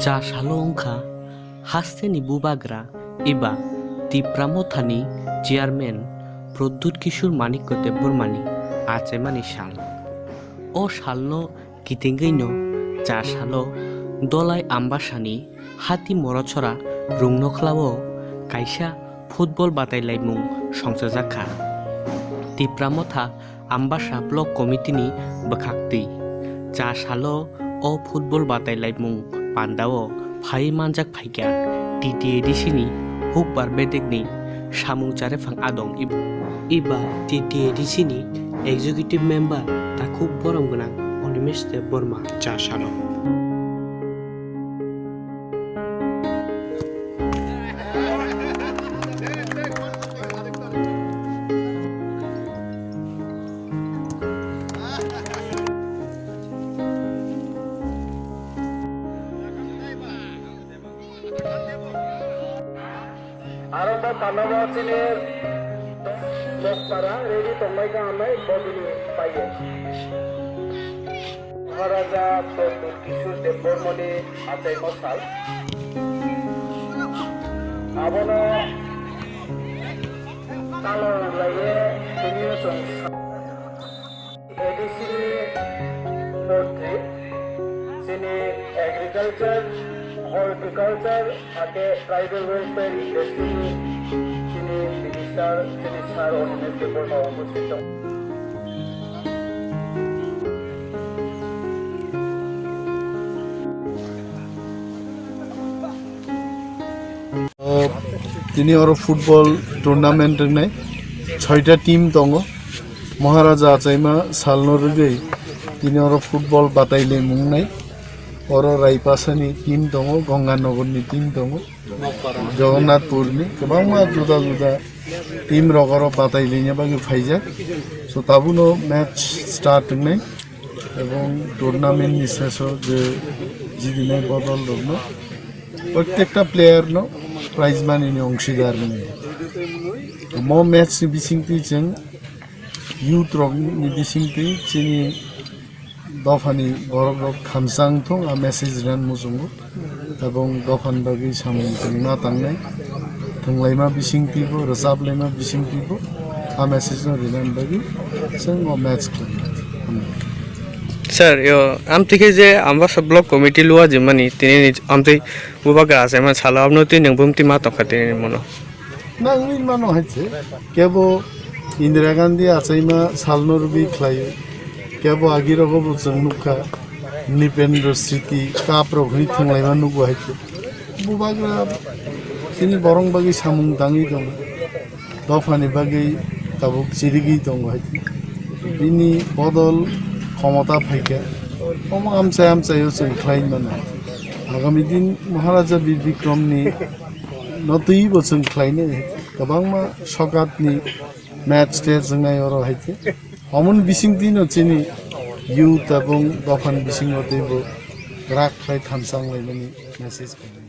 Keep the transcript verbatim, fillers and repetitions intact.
Cha salo wngkha hasteni bubagra eba Tipra Mothani chairman Pradyut Kishore Manikya Debbarmani achaimani sal. O salno kitingwino cha salo Dolai Ambasani hati Morotchora Rungnokhla o kaisa football batailaimung songchajakha. Tipra Motha Ambasa Block Committee ni bwkhaktwi cha salo o football batailaimung pandao phaiwi manjak phaikha T T A D C ni hukbar bedekni samung charwphang adong eba T T A D C ni executive member takhuk borom gwnang Animesh Debbarma cha salo. Aro bo panobo chini Mokpara ready tongmai ka amai bodini paye. Maharaja Pradyut Kishore Debbarmani achaimo sal. Abono talo laiye tini chwng A D C ni montri, chini agriculture, horticulture, ake tribal welfare industry ni chini minister, chini sir Animesh Debbarma uposthit tong. O, tini oro football tournament wngnai, soita team tongo. Maharaja achaima salno rwgwi tini oro football batailaimung wngnai. Oro Raipasani team tongo, Ganganagarni team tongo, Jagannathpurni kwbangma juda juda team rok oro batailaina bagwi phaijak. So, tabuno match start wngnai. Ebong tournament ni seso je jidinai bodol rokno, prottekta player no prize money ni ongsidar wngnai. Mo match ni bisingtwi chwng youth rok ni bisingtwi chini dophani borok rok thansa wngthung a message ran muchungo. Tabung dophani bagwi samung tongna tangnai, thwnglaima bisingtwibo, rwchablaima bisingtwibo, a message no rinani bagwi chwng o match khlai. Sir, yo, amtwi khe je Ambasa Block Committee luwa jimani, tini ni amtwi bubagra achaima salo, abno twi nwng bumtwi ma tongkha tini ni mono? Nangwi mano hai se, kebo Indira Gandhi achaima salno rwgwi khlaio, kebo agirogo bo chwng nukha, Nripendra Smriti Cup rok hwnwi thwnglaima nukgo hai se. Bubagra chini borong bagwi samung tangwi tongo, dophani bagwi tabuk chirigwi tongo hai se. Bini bodol khomota phaikha, omo amchai amchaio chwng khlai mano. Agami din Maharaja Bir Bikramni no twibo chwng khlainai, kwbangma sokatni match test wngnai oro hai khe. Omoni bisingtwino chini youth ebong dophani bisingo teibo kwrak khlai thansa wnglaimani message phainai.